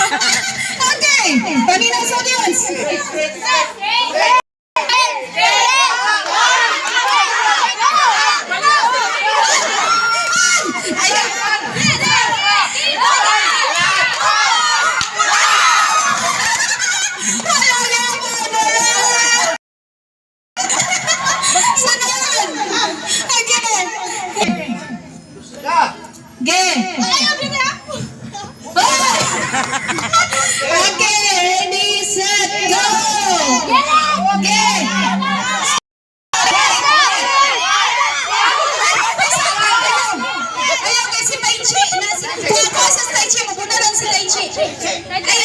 Okay, paminaw sa audience. Ayun. Wala na ako. Sunod. Again. Ge. Okay, ready, set, go! Okay. Ayaw kay si Taichi. Kuha ko sa Taichi. Mabuna lang si Taichi. Ay,